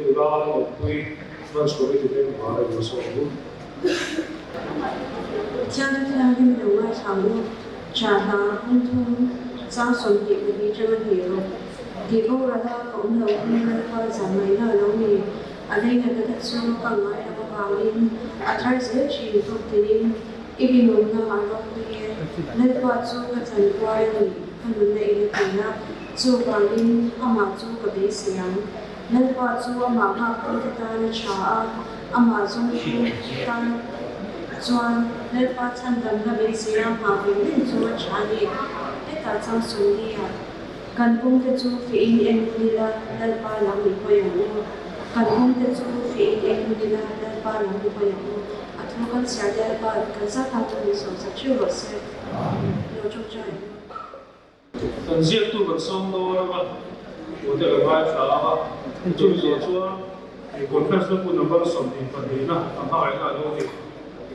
nula Lawmpui Branch Committee member a inla sawm ang u. Pathian chu thianghlim lo ngaithla ang u, tha hla hung thum chang 22 tanga hnih rawh. Tih borala ka awm lo hi Lalpa zahngaihna a lo ni. A leinatna te chu ka ngai lo avangin a thar zel thin tawk tinin i rinawmna a ropui e. Lalpa chu ka chanpuar a ni, ka nunna in a ti a, chuvangin amah chu ka beisei ang. Lalpa chu amah nghaktute tan a tha a, amah zawngtu tan chuan Lalpa chhandamna beisei a nghah ve reng chu a tha a ni. Hetah chang 40 ah. Kan kawngte chu fihin en hun ila, Lalpa lam i hawi ang u. Kan kawngte chu fihin en hun ila, Lalpa lam i hawi ang u. A thu kan chhiar te Lalpa kan zat tan chu min sawmsak theuh rawh se. Lo tawngtai ang u. Kan ziaktu kan sawm dawn a va, tute ka ngaithla a, chumi zawh chuan conference lampu number 22 na a hmangaihna a lo ni.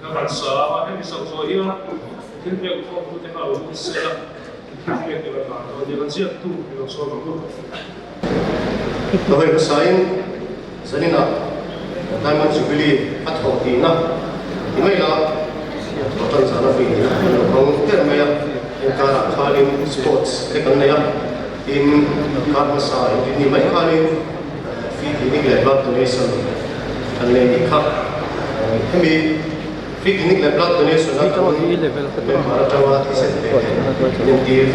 Ka kan sa a, hemi sak zawh hian thil pek khawm tu te kha lo lut se a, thil pek te kan hlan dawn nia, kan ziak tu i lo sawi ang u. Ka hawi hmasain zaninah Diamond Jubilee a thawh tihna ti mai la, a thawh tan zan a vui tihna kan lo hmang der mai a, heng karah khanin sports te kan nei a, tin kar hmasa inrinni mai khanin Free clinic leh blood donation kan nei nih kha. Hemi free clinic leh blood donation a kan member atanga thisen pe inentir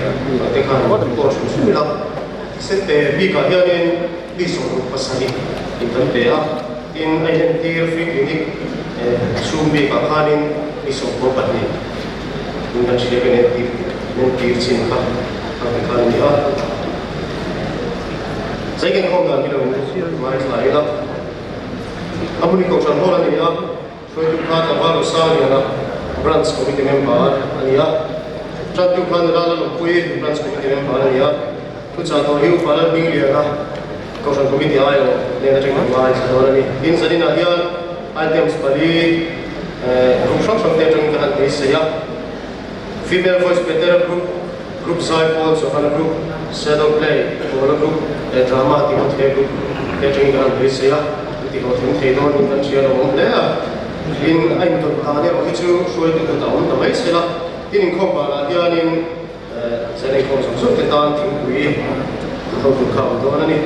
te khan report hrim hrim ila. Thisen pe bikah hianin mi 67 in kan pe a, tin a inentir free clinic chhung bikah khanin mi 92 in kan hria kan inentir chin kha ang te khan a ni a. Zai kan khawm dan hi lo ngaithla ila. A hmun hi Kohhran Hall a ni a, hruaitu kha Tlangval Rosa Liana Branch Committee Member a ni a, Tantu kha Nula Lalawmpui Branch Committee Member a ni a, Thuchah tawh hi Upa Lalhmingliana Kohhran Committee aiawh nen atangin kan ngaithla dawn a ni. Tin, zaninah hian items pali group hrang hrang te atangin kan han beisei a. Female Voice Petera Group, Group Zai Pawl Johanna Group, Shadow Play Pawla Group leh Drama Timothea Group te atangin kan han beisei a, an ti hlawhtling thei dawn in kan hria lo awm hle a. Tin, a intawlh dan erawh hi chu hruaitu kut a awm ta mai sela, tin inkhawm banah hianin zan inkhawm zawng zawng te tan thingpui an ho tur kha a awm dawn a ni.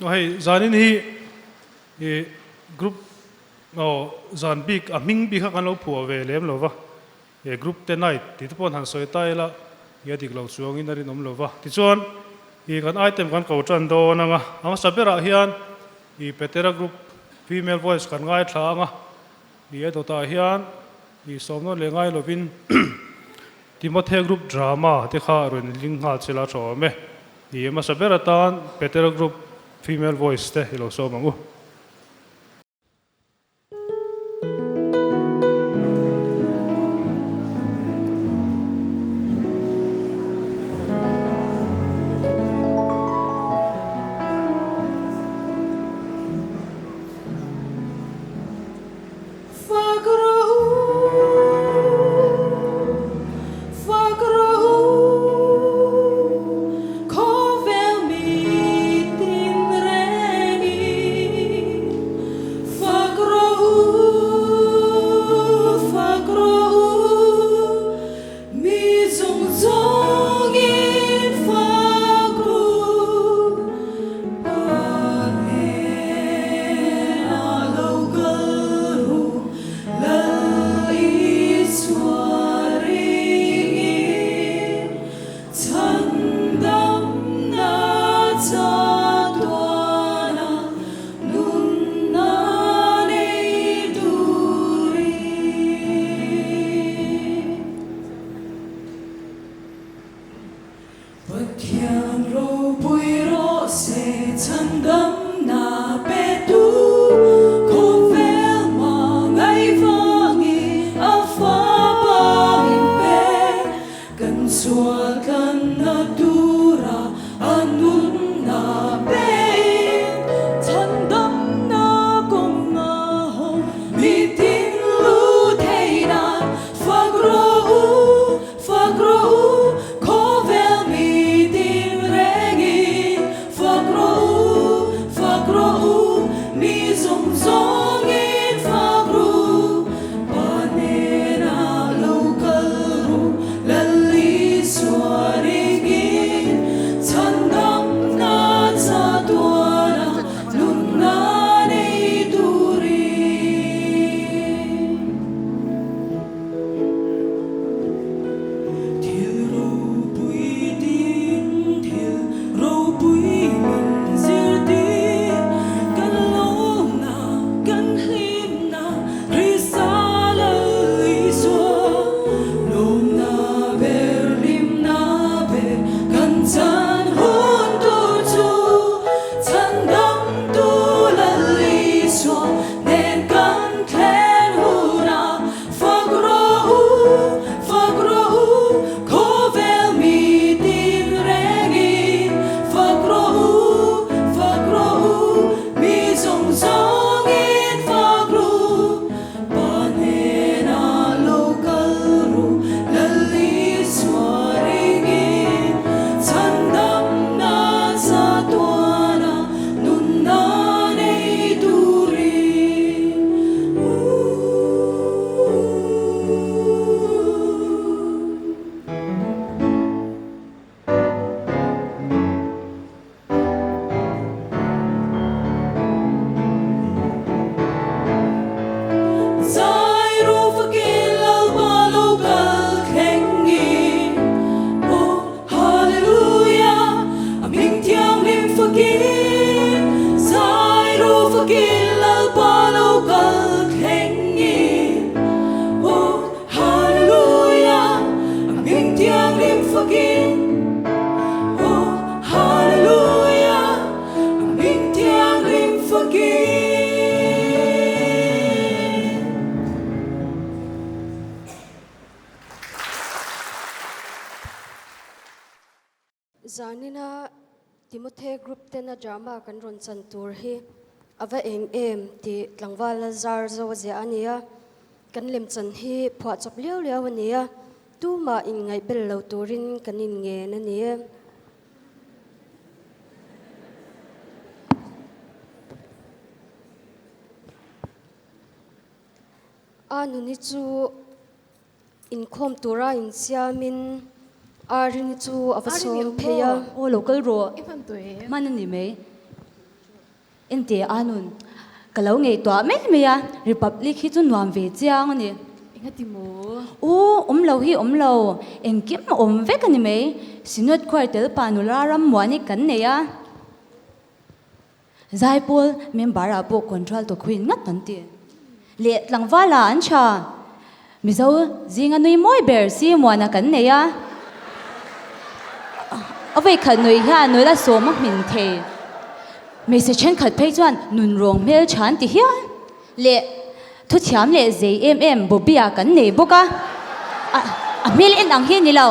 Aw hei zanin hi ih group aw zan bik a hming bik kha kan lo phuah ve lem lo va. He group te night tih te pawh an han sawi ta ila i a dik lo chuangin a rinawm lo va. Tichuan, i kan item kan ko tan dawn anga, a hmasa berah hian i Petera group female voice kan ngaithla anga, i a dawtah hian i sawmnawn leh ngai lovin Timothy group drama te kha rawn ling nghal che la tha awm e. I a hmasa ber atan Petera group female voice te i lo sawm ang u. Fak rawh u, fak rawh u, khawvel mitin rengin. Fak rawh u, fak rawh u, mi zawng zawngin fak u. Pahnena lo kal ru, Lal Isua ringin chhandamna chatuana nunna nei turin. Pathian ropui rawh se chhandamna pe tu khawvel hmangaih vangin a fa bangin pe kan sual tlanna tura a nunna pein chhandamna kawnga hawng mitin lu theihna fak rawh u. Fak rawh u, khawvel mi tin rengin. Fak rawh u, fak rawh u, mi zawng zawngin fak ru. Pa hnenah lo kal ru, Lal Isua ringin. Chhandamna chatuana nunna nei turin. Thil ropui ding, thil ropui min zirtir, kan lawmna, kan hlimna, Krista Lal Isua. Lawmna ber, hlimna ber, kan chan hun tur chu, Chhandamtu Lal Isua nen kan thlen hunah Fak rawh u, fak rawh u, khawvel mi tin rengin. Fak rawh u, fak rawh u, mi zawng zawngin fak ru. Pa hnenah lo kal ru, Lal Isua ringin. Chhandamna chatuana nunna nei turin. Zai ru fakin Lalpa lo kal thlengin, Aw Hallelujah, a hming thianghlim fakin. Zai ru fakin Lalpa lo kal thlengin, Aw Hallelujah, a hming thianghlim fakin. Aw Hallelujah, a hming thianghlim fakin. Zanina Timothy Group tena drama kan rawn chan tur hi a va eng em tih tlangval a zar zo a ziah a ni a, kan lemchan hi phuahchawp liau liau a ni a, tumah inngaihbel lo turin kan inngen a ni e. A nuni chu Inkhawm tura insiamin Arini chu a va sawm phei a. Aw lo kal rawh. Hman a ni mai. Enteh Anun, ka lo ngaihtuah mai mai a, Republic hi chu nuam ve chiang a ni. Engati maw? Aw, awm lo hi awm lo, engkim a awm vek a ni mai. Synod khuar tel pa nula ram muani kan nei a. Zaipawl member ah pawh control tawk huin ngat an ti. Leh tlangval ah an tha. Mizo zinga nui mawi ber si muana kan nei a. A vawikhat nui hian nula sawm a hmin thei. Hmeichhe thenkhat phei chuan nunrawng hmel tha an ti hial. Leh thuthiam leh zei em em Bobby-a kan nei bawk a, a hmel en ang hi a ni lo,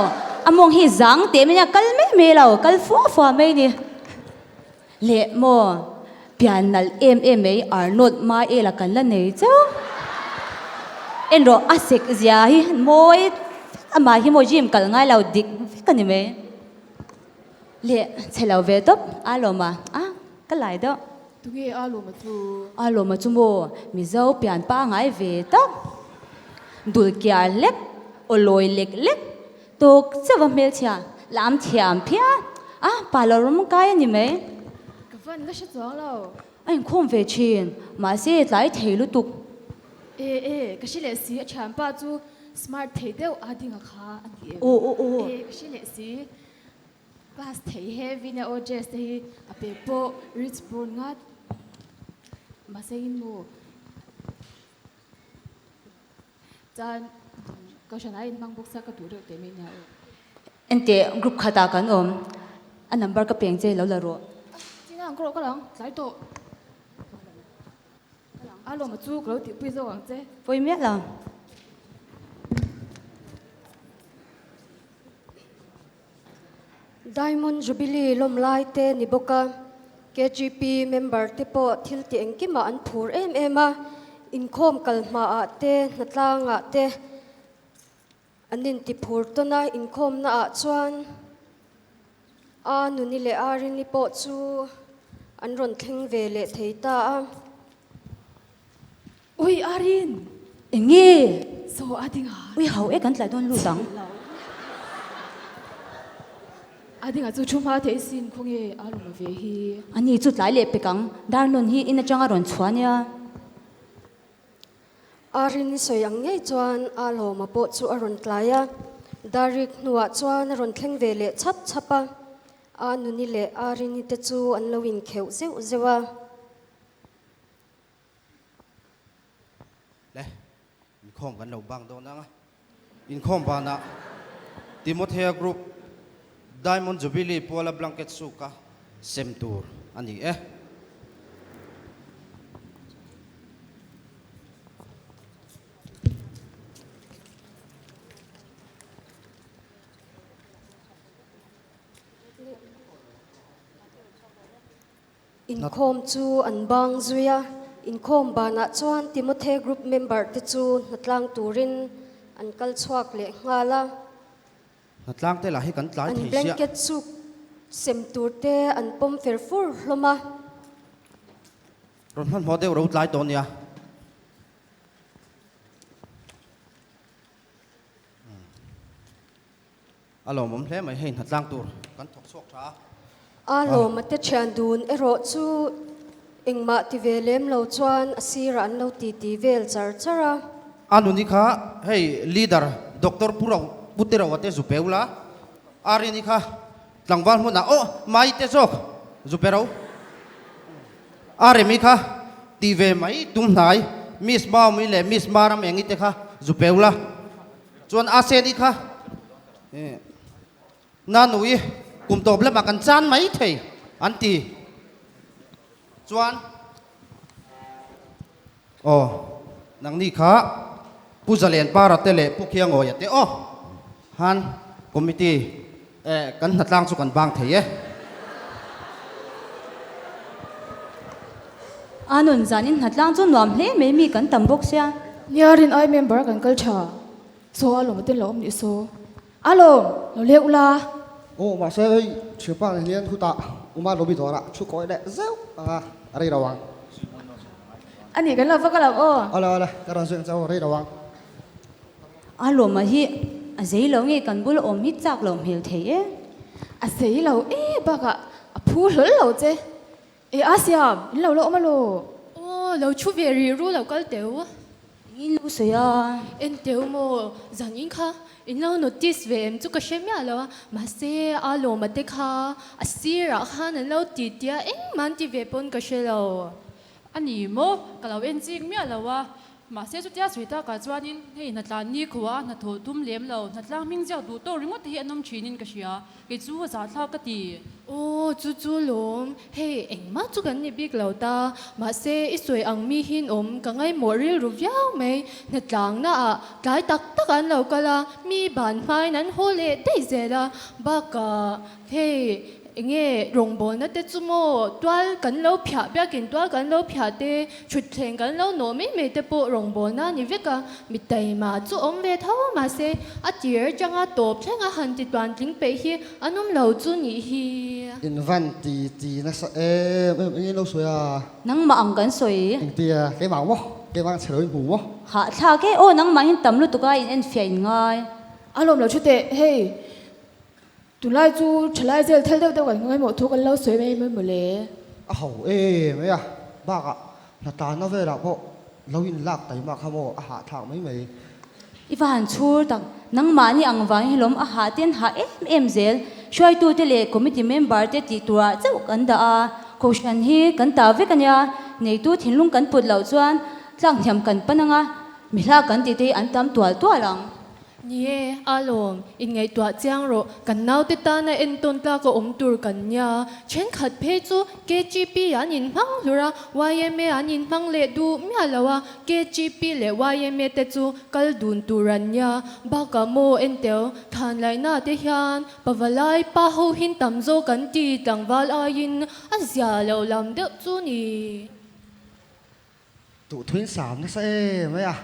a mawng hi zang teh mai a, kal mai mai lo, kal fua fua mai a ni. Leh maw pian nalh em em mai Arnold Maela kan la nei chauh. En rawh a sek zia hi mawi amah hi maw gym kal ngai lo dik vek a ni mai. Leh chhe lo ve tawp a lawm a, a ka lai deuh. Tunge a lawm a chu? A lawm a chu maw? Mizo pian pangai ve tak. Dul kiar lek, aw lawi lek lek, tawk chauh a hmelchhia, lam thiam phian a, pa lo rawm kai a ni mai. Ka van la hre chuang lo. A inkhawm ve thin, mahse tlai thei lutuk. E e, ka hre leh si, a thianpa chu smart thei deuh a ding a kha a ni em? Aw aw aw. E, ka hre leh si. Class thei heavy na aw dress te hi a pe pawh rich bawn ngat mahse in maw chuan kohhran ah in hmang bawk sia ka duh reuh teh mai nia aw. Enteh group khatah kan awm a number ka peng che lo la rawh. China ang ka rawh ka lang tlai tawh. A lawm a chu ka lo tihpui zawk ang che. Pawi miah lo. Diamond Jubilee lawm lai te ni bawk a, KGP member te pawh thil ti engkimah an phur em em a, inkhawm kal hmaah te, hnatlangah te an inti phur tawn a, inkhawmna ah chuan a nuni leh a rini pawh chu an rawn thleng ve leh thei ta a. Ui Arin! Enge? Saw a ding a. Ui hau e kan tlai dawn lut ang. A ding a chu thu hma thei sin khawnge a rawn ve hi. Ani chu tlai leh pek ang. Darnawn hi in atanga rawn chhuah nia. Arin i sawi ang ngei chuan a lawma pawh chu a rawn tlai a. Darik hnuah chuan a rawn thleng ve leh chhap chhap a. A nuni leh Arini te chu an lo inkheuh zeuh zeuh a. Le, inkhawm kan lo bang dawn ang a. Inkhawm banah Timothea Group Diamond Jubilee puala blanket suka sem tur a ni e. Inkhawm chu an bang zui a, inkhawm banah chuan Timothe Group member te chu hnatlang turin an kal chhuak leh nghal a. Hnatlang te lah hi kan tlai An thei sia. blanket suk sem tur te an pawm fer fur hlawm a. Rawn hmanhmawh deuh ro tlai tawh nia. A lawmawm hle mai, hei hnatlang tur kan thawk chhuak tha a. A lawma te thian dun erawh chu engmah ti ve lem lo chuan a sirah an lo titi vel char char a. A nuni kha hei leader Doctor Pu Ro Pu Tiro a te zu peu la, a rini kha tlangval hmunah aw mai te zawk zu pe ro. A remi kha ti ve mai tum hnai Miss Maumi leh Miss Maram Engi te kha zu peu la. Chuan a seni kha na nui kum tawp lamah kan chan mai thei an ti. Chuan aw nangni kha Pu Zalen Para te leh Pu Khiangawia te aw han committee kan hnatlang chu kan bang thei e. A nun zanin hnatlang chu nuam hle mai mi kan tam bawk sia. Nia rin ai member kan kal tha. Saw a lawm atin lo awm nih saw. A lawm, lo leh ula. Aw mahse hei thianpa nen hian hutah uma lobby dawrah thu kawi leh zeuh ang a, a rei lo ang. A nih kan lo va ka lo aw. Awle awle, ka rawn zui ang che aw, rei lo ang. A lawma hi a zei lo nge kan bula awm hi chak lo hmel thei e. A zei lo e bakah a phu hlawl lo che. E a siam, in lo la awm alaw? Aw, lo thu ve rih ru lo kal teu. Engin lo sawi a? En teu maw? Zan in kha in lo notice ve em chu ka hre miah lo a, mahse a lawma te kha a sirah khan an lo ti tia engmah an ti ve pawn ka hre lo. A ni maw? Ka lo en chik miah lo a, mahse chutia sawi takah chuanin hei hnatlan ni khuaa hnathawh tum lem lo, hnatlang hming ziak duh tawk ringawt te hi an awm thinin ka hria. Kei chu a zahthlak ka ti. Aw, chu chu lawm. Hei, engmah chu kan ni bik lo ta. Mahse, i sawi ang mi hian awm ka ngaihmawh rilru viau mai. Hnatlangnaah tlai tak tak an lo kal a, mi ban hmain an haw leh daih zel a. Bakah, hei, Enge rawngbawlna te chu maw tual kan lo phiah biakin tual kan lo phiah te, thutthleng kan lo nawh mai mai te pawh rawngbawlna a ni vek a, mi taima chu awm ve tho mahse a tir atanga tawp thleng a han ti tluan tling peih hi an awm lo chu nih hi. In van ti ti nasa em em engin lo sawi a. Nangmah ang kan sawi. Engtia keimah ang maw? Keimah ang chhe lo in hmu maw? Hahthlak e aw nangmah hian tam lutuk a in enfiah in ngai. A lawm lo thu teh hei. Tunlai chu thalai zel thel deuh deuh kan ngaimawh thu kan lo sawi mai mai mawle. A ho em mai a, bakah hnatana velah pawh lo in lak taima kha maw a hahthlak mai mai. I va han chhur tak, nangmahni ang vang hi lawm a hah ten hah em em zel, hruaitute leh committee member te tih turah chauh kan dah a, kohhran hi kan ta vek ania, neitu thinlung kan put loh chuan tlak hniam kan pan anga, mi hla kan tih te hi an tam tual tual ang. Ni e, a lawm, inngaihtuah chiang rawh, kan naute tana entawn tlak a awm tur kan nia. Thenkhat phei chu KGP an inhmang hlur a, yma an inhmang leh duh miah lo a, KGP leh yma te chu kal dun tur an nia. Bakah maw entel, than laihna te hian pavalai pa ho hin tam zawk an ti tlangval aiin a zia lo lam deuh chu ni. Duhthuin sam nasa em mai a,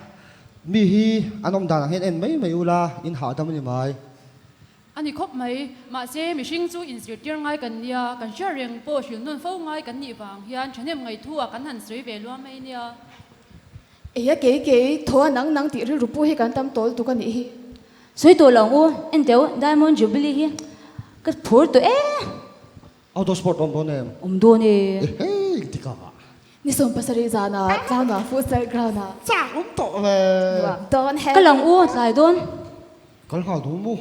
mi hi an awm dan ang hian en mai mai ula in hahdam a ni mai. A ni khawp mai, mahse mihring chu inzirtir ngai kan nia, kan hriat reng pawh hrilh nawn fo ngai kan nih vang hian thahnem ngaih thu ah kan han sawi ve luam mai nia. Eia kei kei, thaw a nang nang tih rilru pu hi kan tam tawl tuk a nih hi. Sawi tawh lo ang u, enteu Diamond Jubilee hi ka phur tawh e. Auto sport awm dawn em? Awm dawn e. Ehei dik a. Ni 70 zana tlangah futsal ground ah. Chak awm tawh ve. Nuam dawn he. Ka lang u tlai dawn. Kal nghal dawn mu.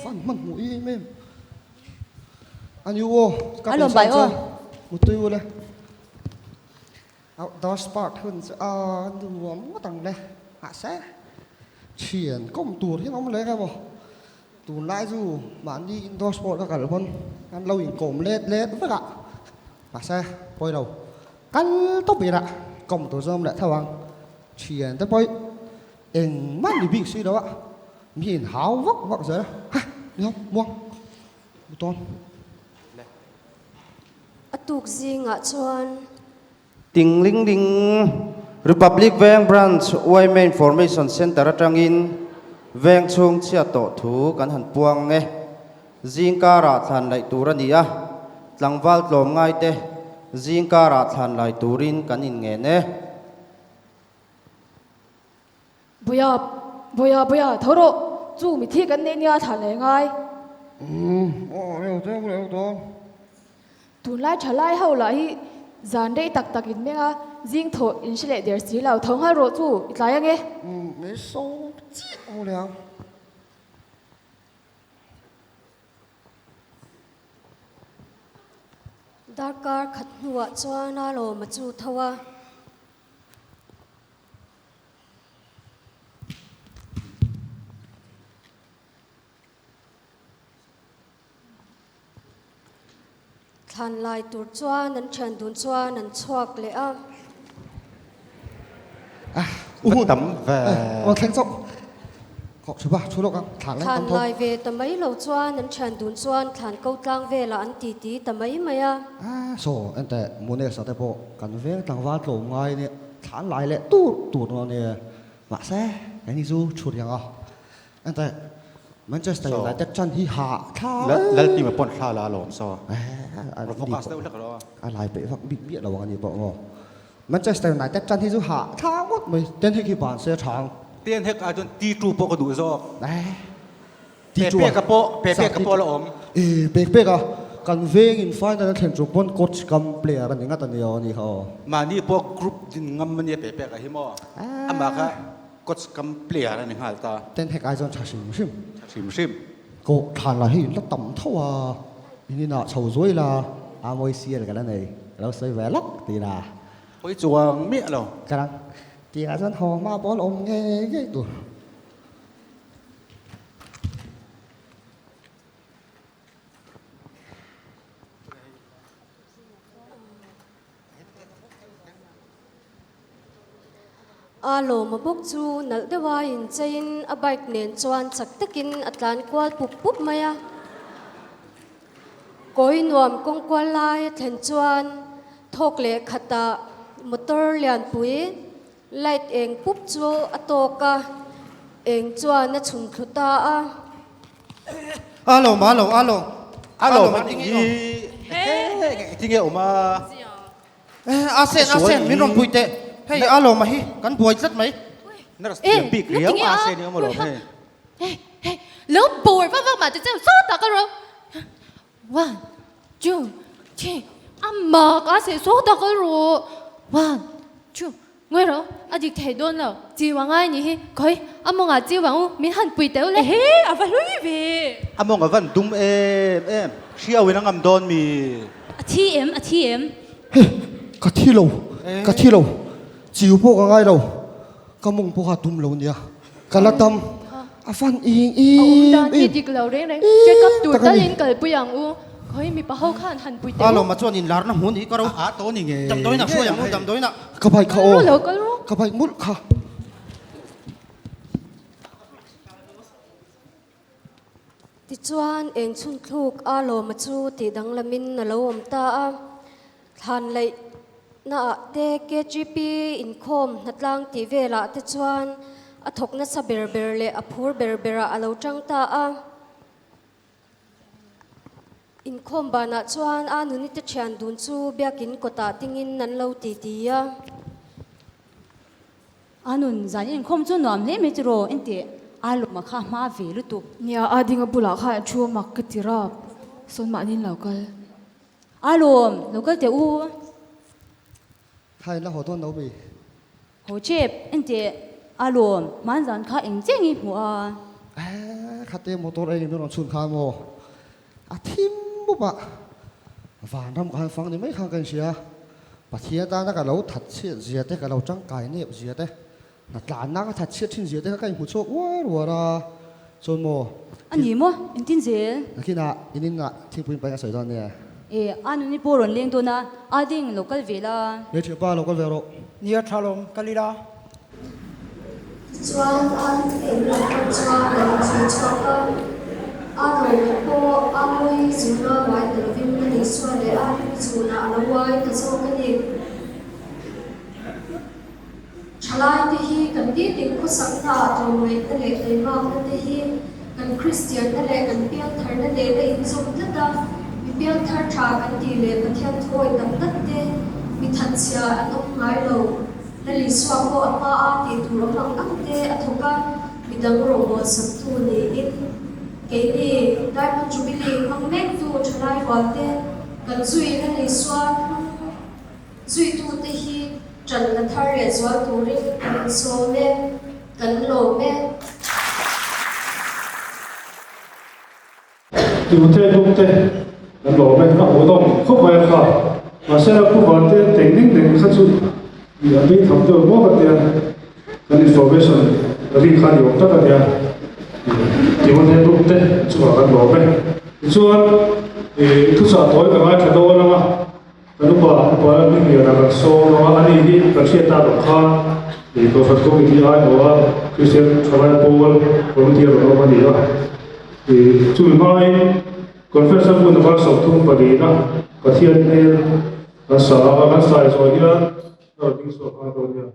Fan hman hmuh em em. Ani u aw. Ka lawm bai aw. Mutui u le. Outdoor sport hun chu a nuam ngawt ang le. Mahse thian kawm tur hian awm leng emaw. Tunlai chu mahni indoor sport ka kal pawn an lo inkawm let let vek a, mahse pawi lo kal tawp ila kawm tur chu awm leh tho ang. Thian te pawh engmah ni bik si lo a, mi inhau vak vak zel a, ha ni ho muang mu tawn. A tuk zingah chuan. Ting Ling Ling, Republic Veng Branch yma Information Centre atangin veng chhung chhiat tawh thu kan han puang e. Zing karah thlan laih tur a ni a, tlangval tlawm ngaite zing karah thlan lai turin kan inngen e. Boya, Boya, Boya, tho rawh, chu mithi kan neih nia thlan leh ngai. Umm, aw, reu tawk, reu tawk. Tunlai thalai ho lah hi zan rei tak tak in meng a, zing thawh in hre leh der si lo, tho nghal rawh chu i tlai ange. Umm, mei so chiah ho leh ang. Darkar khat hnuah chuan a lawm a chu tho a. Thlan lai tur chuan an thian dun chuan an chhuak leh a. Tam ve. Aw thleng chauh. Kawh thu ba thu lawk ang thlan lai tam Thlan lai ve ta mai lo chuan an thian dun chuan thlan ko tlang velah an titi ta mai mai a. Saw enteh Munesa te pawh kan veng tlangval tlawm ngai nia thlan lai leh tur tur dawn ania mahse keini chu thu riang a. Enteh Manchester United chan hi ha thla Lal team a pawn thla la alawm saw. Focus deuh hlek rawh. A lai peih vak bik miah lo ang ani pawh maw. Manchester United chan hi chu ha thla ngawt mai. Ten Hag hi ban se a tha ang. Ten Hag ah chuan T2 pawh ka duh zawk. T2 a. Pepeka pawh Pepeka pawh a la awm. E Pepeka kan veng in final a thlen chung pawn coach kam player a ni ngat a ni aw ani kha aw. Mahni pawh group din ngam ania Pepeka hi maw. Amah kha. Coach kam player a ni nghal ta. Ten hek ai chuan tha hrim hrim. Tha hrim hrim. Kawh thlan lah hi la tam tho a, in inah chho zuai la, a mawi sial ka la nei, ka lo sawi ve lawk ti la. Pawi chuang miah lo. Ka rang tiangah chuan haw hma pawh a la awm ngei ngei tur. A lawma bawk chu nalh deuha incheiin a bike nen chuan chak takin a tlan kual pup pup mai a. Kawi nuam kawng kual lai a thlen chuan thawk leh khatah motor lianpui light eng pup chu a tawk a, eng chuan a chhun thlu ta a. A lawm, a lawm, a lawm. A lawm a tih hi engtinge awm a? A sen, a sen, min rawn pui teh. Hei a lawm a hi, kan buai tlat mai. Nurse thiam bik riau a sen hi awm alawm hei. Hei, hei, lo bawr vak vak mah te cheu saw tak a rawh. One, two, three, a mak a seh saw tak a rawh. One, two, Ngawi rawh, a dik thei dawn lo. Chiu a ngai nih hi, khawi, a mawngah chiu ang u, min han pui teuh le. Ehe, a va hlui ve. A mawng a van dum em em, hriau in a ngam dawn mi? A thi em, a thi em? He, ka thi lo, ka thi lo, chiu pawh ka ngai lo, ka mawng pawh kha dum lo nia, ka la tam, a van ing A awm em dan hi em. dik lo reng reng, check up tur Tak a ni. talin kalpui ang u. Khawi mipa ho khan han pui teh u. A lawm a chuan in larna hmun hi ka ro. A to ni nge. Damdawiin ah hruai ang u, damdawiin ah. Ka bike kha Kal aw. ru lo kal ru. Ka bike mawlh kha. Tichuan eng chhun thluk a lawma chu tih danglamin a lo awm ta a. Thlan laih naah te KGP inkhawm hnatlang tih velah te chuan a thawk nasa ber ber leh a phur ber berah a lo tang ta a. Inkhawm banah chuan a nunite thian dun chu biakin kawtah tingin an lo titi a. A nun zan inkhawm chu nuam hle mai chu raw engtih a lawm a kha hma ve lutuk. Nia, a dinga bulah khan a thu a mak ka ti rap, sawn mahni lo kal. A lawm, lo kal teh u. Kha in la haw dawn lo mi? Haw chep, engtih a lawm, hmanzan kha eng chiah nge hmuh a? Eh, khate motor engin min rawn chhun kha maw? A thim mup a, vanram ka han fang ni mai khan ka inhria. Pathian tana ka lo that chhiat zia te, ka lo tangkai nep zia te, hna tlanna ka that chhiat thin zia te kha ka inhmu chhuak uar uar a. Chuan maw? A ni maw? Engtin zel? Nakinah in inah thingpui in paih a sawi dawn nia. E, a nuni pawh rawn leng dawn a, a ding lo kal ve la. He thianpa lo kal ve rawh. Nia tha lawm, kal ila. Tichuan a eng lam pawh chuan a inchhui chhuak a, a lawmna pawh a mawi zuna uai ta lovin a neihsual leh a zunah a lo uai ta zawk a ni. Thalaite hi kan nitin khawsaknaah tlawmngaihna leh taimakna te hi kan Kristianna leh kan piangtharna nen a inzawm tlat a, mi piangthar tha kan tih leh Pathian thuawi tak tak te mi thatchhia an awm ngai lo. Lal Isua pawh a hma a tih tur awm ang ang te a thawk a, midang rawngbawlsaktu niin keini Diamond Jubilee hmang mektu thalai rual te kan zui Lal Isua hnung Zuitute hi ṭan la thar leh zual turin kan insawm e, kan lawm e. Tute bawkte kan lawm e, a hmuhnawm khawp mai a kha. Mahse a pu vante teng ding deng kha chu i a bei tham deuh bawk a tia, kan information ri kha ni awm tak a nia. Tute bawkte chungah kan lawm e. Tichuan thuchah tawi ka ngaithla dawn ang a. Kan upa upa Hmingliana kan sawm a, ani hi kan hriat tak ang khan ih Kohhran Committee aiawha Kristian Thalai Pawl Committee a rawn awm a ni a. Ih chumi hmain Conference a hmun ava 30 palina Pathian hmel kan sa a, kan sai zawh hian a rawn ding chhuak nghal dawn nia.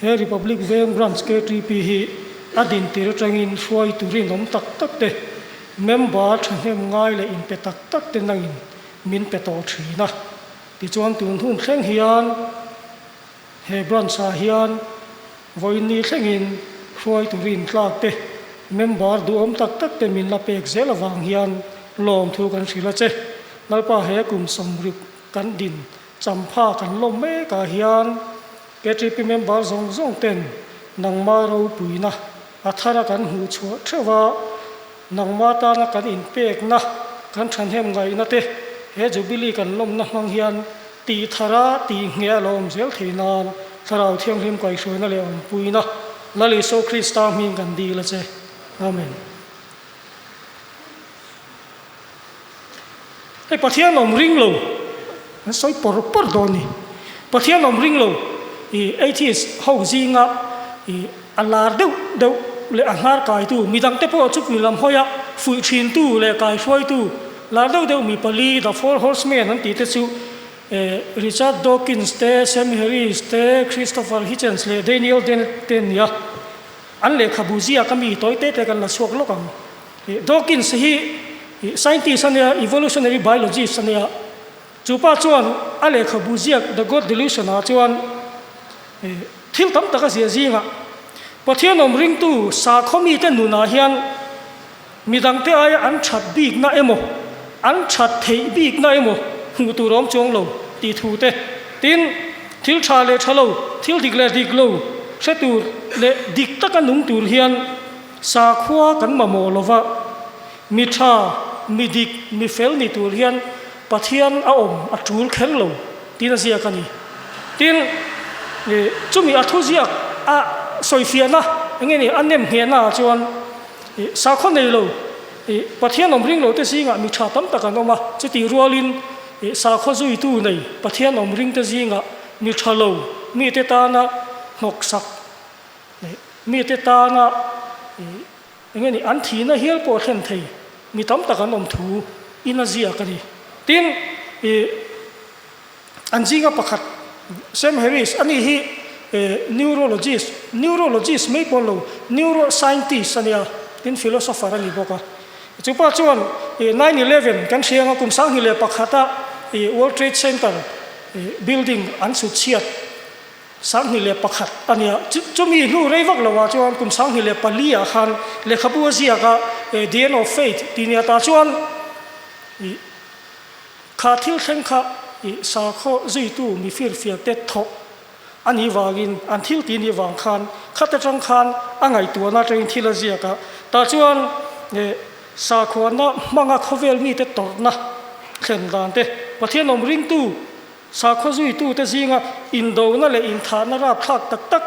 He Republic Veng Branch KTP hi a din tir atangin hruai turin awm tak tak te, member thahnem ngai leh inpe tak tak te nangin min pe tawh thin a. Tichuan tun hun thleng hian he branch ah hian vawiin thlengin hruai turin tlak te, member duhawm tak tak te min la pek zel avang hian lawmthu kan hrilh a che. Lalpa he kum sawmruk kan din Champha kan lawm mek ah hian KTP member zawng zawng ten nangma ropuina a thara kan hmuh chhuah theuh a, nangma tana kan inpekna, kan thahnem ngaihna te he Jubilee kan lawmna hmang hian tih thara tih ngheh a lo awm zel thei nan Thlarau Thianghlim kaihhruaina leh awmpuina Lal Isua Krista hming kan dil a che. Amen. Hei Pathian awm ring lo an sawi pawr pawr dawn ni. Pathian awm ring lo i atheist ho zinga i a lar deuh deuh leh a hnar kaitu midangte pawh chupui lam hawia fuih thintu leh kaihruaitu lar deuh deuh mi pali the four horsemen an tih te chu Richard Dawkins te, Sam Harris te, Christopher Hitchens leh Daniel Dennett te an ni a. An lehkhabu ziak a mi tawi te te kan la chhuak lawk ang. Dawkins hi scientist a nia, evolutionary biologist a nia. Chu pa chuan a lehkhabu ziak The God Delusion ah chuan thil tam tak a ziah zingah Pathian awm ringtu sakhaw mite nunah hian midangte aia an that bikna emaw, an that theih bikna emaw hmuh tur a awm chuang lo tih thu te. Tin, thil tha leh tha lo, thil dik leh dik lo hre tur leh dik taka nung tur hian Sakhua kan mamawh lova, mi tha, mi dik, mi fel ni tur hian Pathian a awm a tul kher lo tiin a ziak a ni. Tin, chumi a thuziak a sawifiahna eng nge ni a nem nghehna ah chuan sakhaw nei lo, Pathian awm ring lo te zingah mi tha tam tak an awm a, chutih rualin sakhaw zuitu nei Pathian awm ring te zingah mi tha lo mite tana hnawksak Mite tana eng nge ni an thihna hial pawh a thlen thei mi tam tak an awm thu in a ziak a ni. Tin, ih an zinga pakhat Sam Harris a ni hi neurologist, neurologist mai pawh lo, neuroscientist a nia, tin philosopher a ni bawk a. Chu pa chuan 9/11 kan hria anga kum 2001 a World Trade Center building an chhut chhiat 2001 a nia. Chumi hnu rei vak loah chuan kum 2004 ah khan lehkhabu a ziak a, The End of Faith tih nia tah chuan ih kha thil thleng kha ih sakhaw zuitu mi firfiak te thawk a nih vangin an thil tih nih vang khan khat atang khan a ngaihtuahna atangin thil a ziak a. Tah chuan ih sakhuana hmanga khawvel mite tawrhna thlen dan te Pathian awm ringtu Sakhaw zuitute zinga indona leh inthahna rapthlak tak tak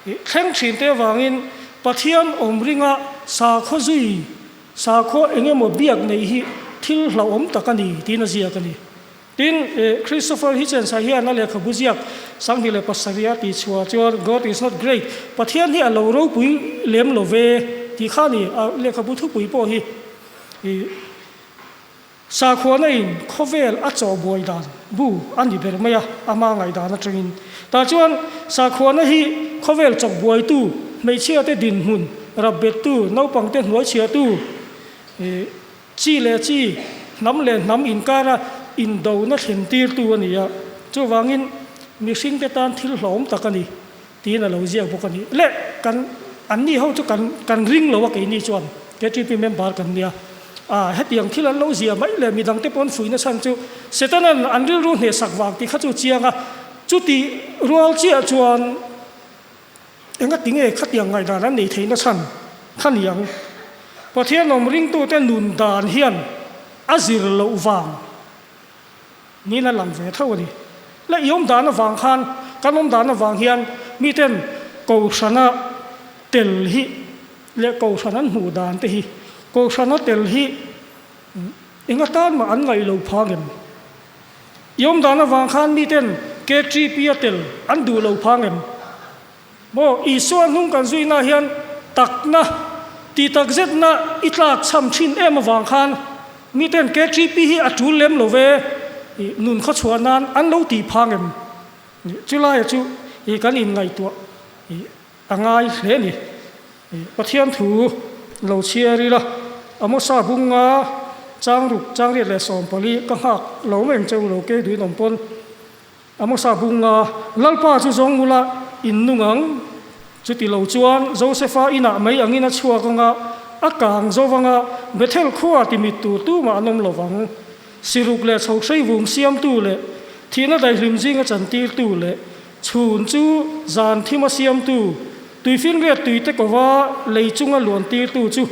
thleng thinte avangin Pathian awm ringa sakhaw zui, sakhaw eng emaw biak neih hi thil hlauhawm tak a ni tiin a ziak a ni. Tin, Christopher Hitchens-a hian a lehkhabu ziak 2007 a tihchhuah chuan God is not great, Pathian hi a lo ropui lem lo ve tih kha a ni. A lehkhabu thupui pawh hi Sakhuana in khawvel a chaw buai dan bu a ni ber mai a, ama ngaihdan atangin. Tah chuan sakhuana hi khawvel chawk buaitu, hmeichhia te dinhmun rap bettu, naupang te hnuai chhiahtu, chi leh chi, hnam leh hnam inkara indona thlen tirtu a ni a. Chuvangin mihring te tan thil hlawm tak a ni tiin a lo ziak bawk a ni. Le kan anni ho chu kan kan ring lo a keini chuan KTP member kan nia. A hetiang thil an lo zia mai leh midang te pawn fuihna chhan chu Setanan an rilru hnehsak vang tih kha chu chiang a, chuti rual chiah chuan enga tinge khatiang ngaihdan an nei theihna chhan kha ni ang. Pathian awm ringtute nun dan hian a zir loh vang Niin a lang ve tho a ni. La i awm dan avang khan, kan awm dan avang hian miten Kohhrana tel hi leh Kohhran an hmuh dan te hi, Kohhrana tel hi eng atan mah an ngaih lo phang em? I awm dan avang khan miten KTP-a tel an duh lo phang em? Maw, Isua hnung kan zuina hian takna, tih takzetna i tlak chham thin em avang khan miten KTP hi a tul lem lo ve, i nun khaw chhuah nan an lo tih phang em? Chulaia chu i kan inngaihtuah. A ngai hle a ni. Pathian thu lo chhiar ila, Amosa bunga changruk changriat leh 14 ka nghak lo mai ang che u lo kei duin awm pawn. Amosa bunga Lalpa chu zawng ula in nung ang, chuti lo chuan Josefa inah mai angin a chhuak anga, a kang zo vanga Bethel khua ti mit tur tumah an awm lo vang. Siruk leh chho hreivung siamtu leh thihna daihlim zinga chantirtu leh Chhun chu zan thima siamtu, tuifinriat tuite kova lei chunga luantirtu chu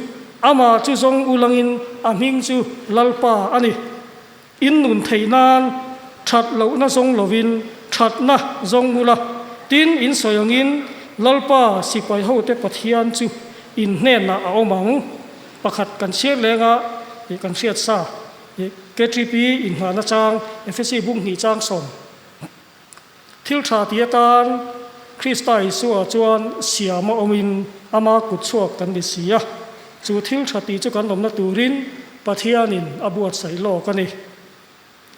amah chu zawng ulangin a hming chu Lalpa a ni. In nun theih nan that lohna zawng lovin thatna zawng ula, tin in sawi angin Lalpa sipai hote Pathian chu in hnenah a awm ang. Pakhat kan chhiar lenga tih kan hriat sa, KTP inngahna chang Efesi bung hnih chang sawm. Thil tha ti atan Krista Isua chuan siam a awmin ama kut chhuak kan ni si a, chu thil tha tih chu kan awmna turin Pathianin a buatsaih lawk a ni.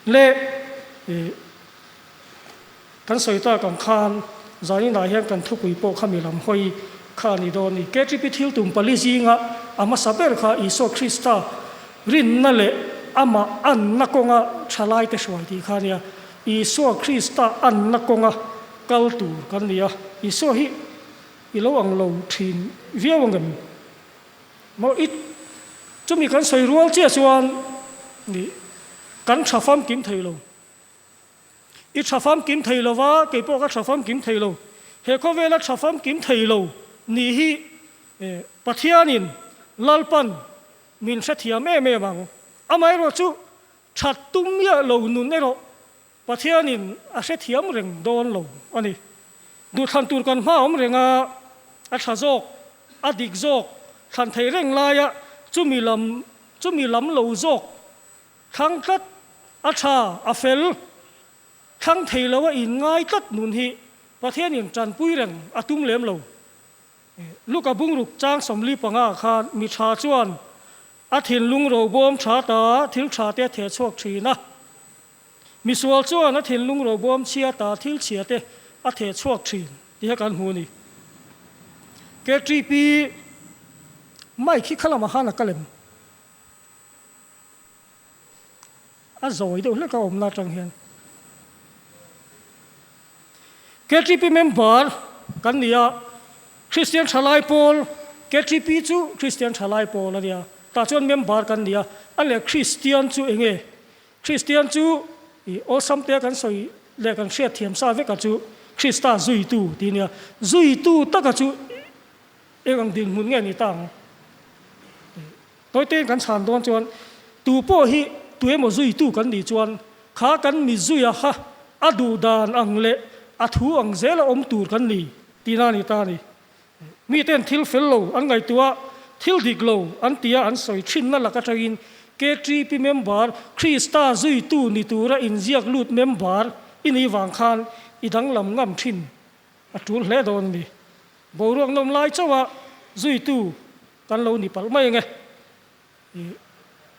Le ih kan sawi tak ang khan zaninah hian kan thupui pawh kha mi lam hawi kha a ni dawn a ni. KTP thil tum pali zinga a hmasa ber kha Isua Krista rinna leh amah anna kawnga thalaite hruai tih kha a nia. Isua Krista anna kawnga kal tur kan ni a, Isua hi i lo ang lo thin viau ang em? Maw i chumi kan sawi rual chiah chuan nih kan tha famkim thei lo. I tha famkim thei lo va, kei pawh ka tha famkim thei lo. He khawvela tha famkim thei lo nih hi Pathianin Lalpan min hrethiam em em ang. Amaherawhchu That tum miah lo nun erawh Pathianin a hrethiam reng dawn lo a ni. Duhthlan tur kan hma awm reng a, a tha zawk, a dik zawk, thlan thei reng laia chumi lam chumi lam lo zawk thlang tlat, a tha, a fel, thlang thei lo a inngai tlat nun hi Pathianin tanpui reng a tum lem lo. Luka bungruk chang 45 khan mi tha chuan A thinlung robawm tha ta thil tha te a theh chhuak thin a. Misual chuan a thinlung robawm chhia ta thil chhia te a theh chhuak thin tih kha kan hmu a ni. KTP Mic hi khalamah khan a kal em? A zawi deuh hlek a awmna atang hian. KTP member kan ni a, Kristian Thalai Pawl, KTP chu Kristian Thalai Pawl a nia, tah chuan member kan ni a, a leh Kristian chu eng nge? Kristian chu ih awlsam te kan sawi leh kan hriat thiam sa vek a chu Krista zuitu tih a nia, zuitu taka chu eng ang dinhmun nge ni ta ang? Tawitein kan chhan dawn chuan tu pawh hi tuemaw zuitu kan nih chuan kha kan mi zuia kha a duh dan ang leh a thu ang zela awm tur kan ni tihna a ni ta a ni. Miten thil fel lo an ngaihtuah a, thil dik lo an tia an sawi thinna lak atangin KTP member Krista zuitu ni tura inziak lut member i nih vang khan i danglam ngam thin a tul hle dawn a ni. Boruak nawm lai chauha zuitu kan lo ni palh mai ang e.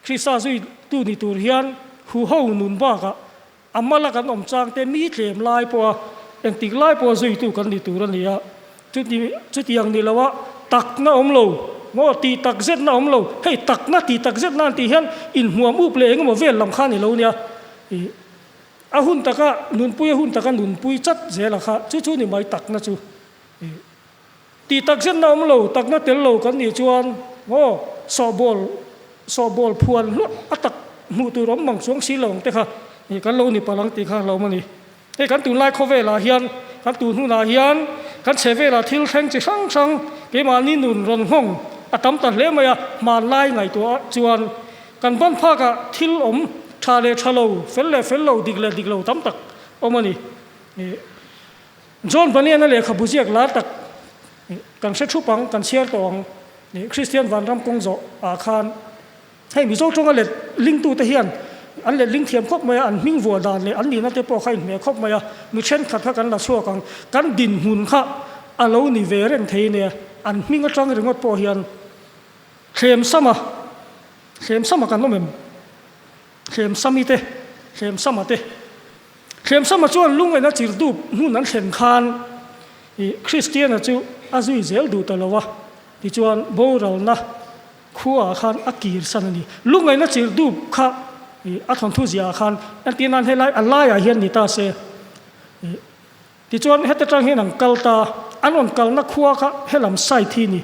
Krista zuitu ni tur hian huho nun bakah a mala kan awm chang te mi tlem lai pawha engtik lai pawha zuitu kan ni tur a ni a. Chuti chutiang ni loa takna awm lo maw tih tak zetna awm lo hei takna tih tak zetna an tih hian inhmuam up leh engemaw vel lam kha a ni lo nia. A hun taka nunpui a hun taka nunpui chat zela kha chu chu ni mai takna chu. Tih tak zetna awm lo, takna tel lo kan nih chuan maw sawhbawl sawhbawl phuan hluah a tak hmuh tur awm mang chuang si lo ang te kha kan lo ni palh ang tih kha hlauhawm a ni. Hei kan tunlai khawvelah hian kan tun hunah hian kan chhe velah thil thleng chi hrang hrang keimahni nun rawn nghawng a tam ta hle mai a, hmanlai ngaihtuah chuan kan ban phakah thil awm tha leh tha lo, fel leh fel lo, dik leh dik lo tam tak awm a ni. John Bunyan-a lehkhabu ziak lar tak kan hre thup ang, kan chhiar tawh ang. Kristian vanram kawng zawh ah khan hei Mizo tawnga let lingtute hian an let ling thiam khawp mai a, an hming vuah dan leh an nihna te pawh kha inhmeh khawp mai a, mi thenkhat kha kan la chhuak ang. Kan dinhmun kha a lo ni ve reng thei nia, an hming atang ringawt pawh hian thlem sama, thlem sama kan awm em? Thlem sami te, thlem sama te. Thlemsama chuan lungaina chirdup hmun an thlen khan Kristiana chu a zui zel duh ta lo a, tichuan boralna khuaah khan a kirsan a ni. Lungngaihna chirh dup kha a thawnthu ziahah khan entir nan helai a laiah hian ni ta se. Tichuan heta tang hian an kal ta, an rawn kalna khua kha helam side hi ni,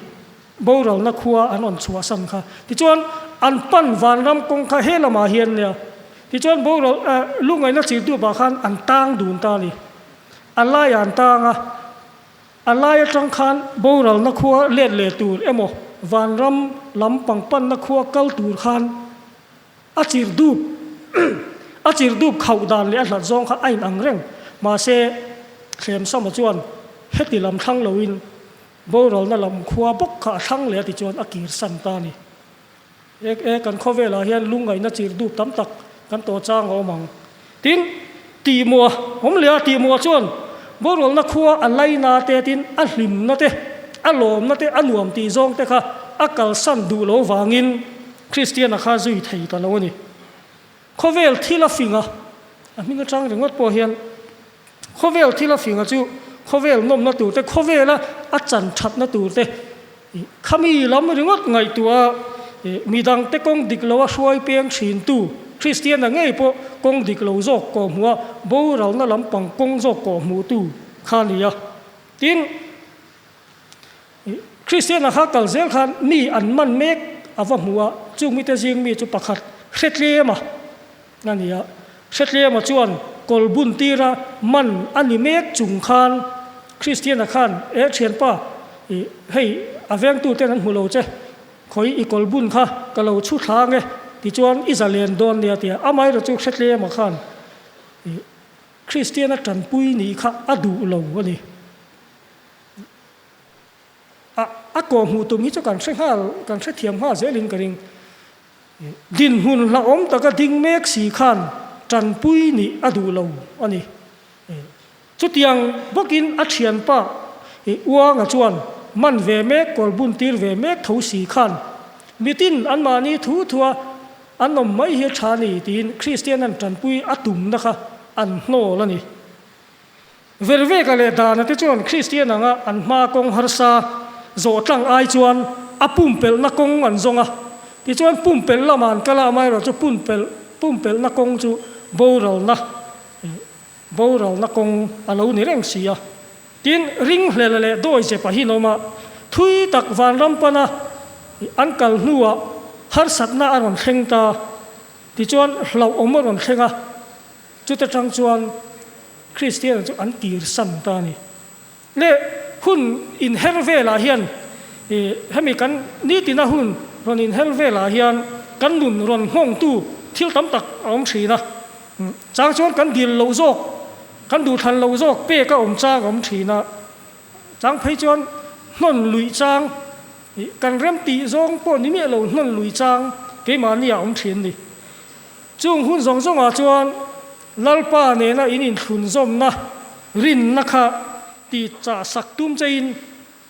boralna khua an rawn chhuahsan kha. Tichuan an pan vanram kawng kha he lamah hian nia. Tichuan boral lungngaihna chirh dupah khan an tang dun ta a ni. A laiah an tang a, a lai atang khan boralna khua let leh tur emaw vanram lam pangpanna khua kal tur khan a chirh dup a chirh dup khauh dan leh a hlat zawng kha a inang reng. Mahse, Thlemsama chuan heti lam thlang loin boralna lam khua bawk kha a thlang leh a tichuan a kirsan ta a ni. Ek e, kan khawvelah hian lungngaihna chirh dup tam tak kan tawh chang a awm ang. Tin, tihmuah awm leh a, tihmuah chuan borualna khua a laina te tin a hlimna te, a lawmna te, a nuam tih zawng te kha a kalsan duh lo vangin Kristiana kha zui thei ta lo a ni. Khawvel thil a fing a, a hming atang ringawt pawh hian khawvel thil a fing a chu khawvel nawmna tur te, khawvela a chan thatna tur te, khami lam ringawt ngaihtuah a midang te kawng dik lo a hruai peng thin tu Kristiana ngei pawh kawng dik lo zawk kawh hmuh a, boralna lampang kawng zawk kawh hmuh tu kha a ni a. Tin, Kristiana kha kal zel khan mi an man mek a va hmu a, chung mite zing mi chu pakhat Hretlema a ni a. Hretlema chuan kawl bun tira man a ni mek chung khan Kristiana khan, E thianpa, i hei a vengtu ten an hmu lo che, khawi i kawl bun kha ka lo chhu thla ange, tichuan i zalen dawn nia tia amaherawhchu chu Hretlema khan i Kristiana tanpui nih kha a duh lo a ni. A a kawh hmuh tum hi chu kan hre nghal, kan hre thiam nghal zelin ka ring. Dinhmun hlauhawm taka ding mek si khan tanpui nih a duh lo a ni. Chutiang bawkin a thianpa Uanga chuan man ve mek, kawl bun tir ve mek tho si khan mitin anmahni thu thua an awm mai hi a tha a ni tiin Kristian an tanpui a tumna kha an hnawl a ni. Verveka leh Dana te chuan Kristian anga an hma kawng harsa zawh tlang ai chuan a pumpelhna kawng an zawng a. Tichuan pumpelh lamah an kal a, amaherawhchu pumpelh pumpelhna kawng chu boralna boralna kawng a lo ni reng si a. Tin, ringhlel leh dawizepa hi an awm a, thui tak vanram pana an kal hnuah harsatna a rawn thleng ta. Tichuan hlauhawm a rawn thleng a. Chuta tang chuan Kristiana chu an tirsan ta a ni. Leh hun inher velah hian hemi kan nitina hun rawn inher velah hian kan nun rawn nghawngtu thil tam tak a awm thin a. Chang chuan kan dil loh zawk, kan duhthlan loh zawk pek a awm chang a awm thin a. Chang phei chuan hnawn luih chang, kan remtih zawng pawh ni miah lo hnawn luih chang keimahni a awm thin a ni. Chung hun zawng zawngah chuan Lalpa nena in inthlunzawmna rinna kha ti chah sak tum chein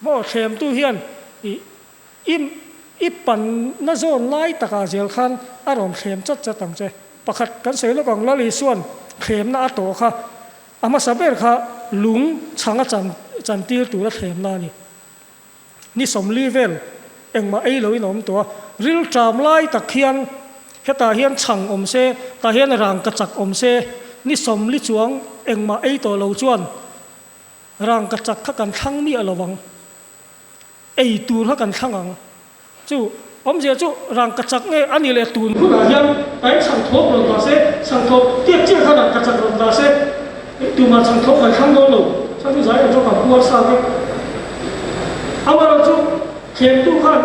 maw thlemtu hian i i i panna zawn lai takah zel khan a rawn thlem chat chat ang che. Pakhat kan sawi lawk ang Lal Isua'n thlemna a tawh kha a hmasa ber kha lung chhanga chan chantir tura thlemna a ni. Ni 40 vel engmah ei loin a awm tawh a, rilṭam lai tak hian hetah hian chhang awm se, tah hian rangka chak awm se, ni 40 chuang engmah ei tawh lo chuan rangka chak kha kan thlang miah lo ang, ei tur kha kan thlang ang. Chu awmzia chu rangka chak nge a ni leh tun hunah hian tain chhang thawk rawn dah se, chhang thawk tiat chiah kha rangka chak rawn dah se, tumah chhang thawk kan thlang dawn lo, chhan chu zai kan chu kan puar sa vek. Amaherawhchu thlemtu khan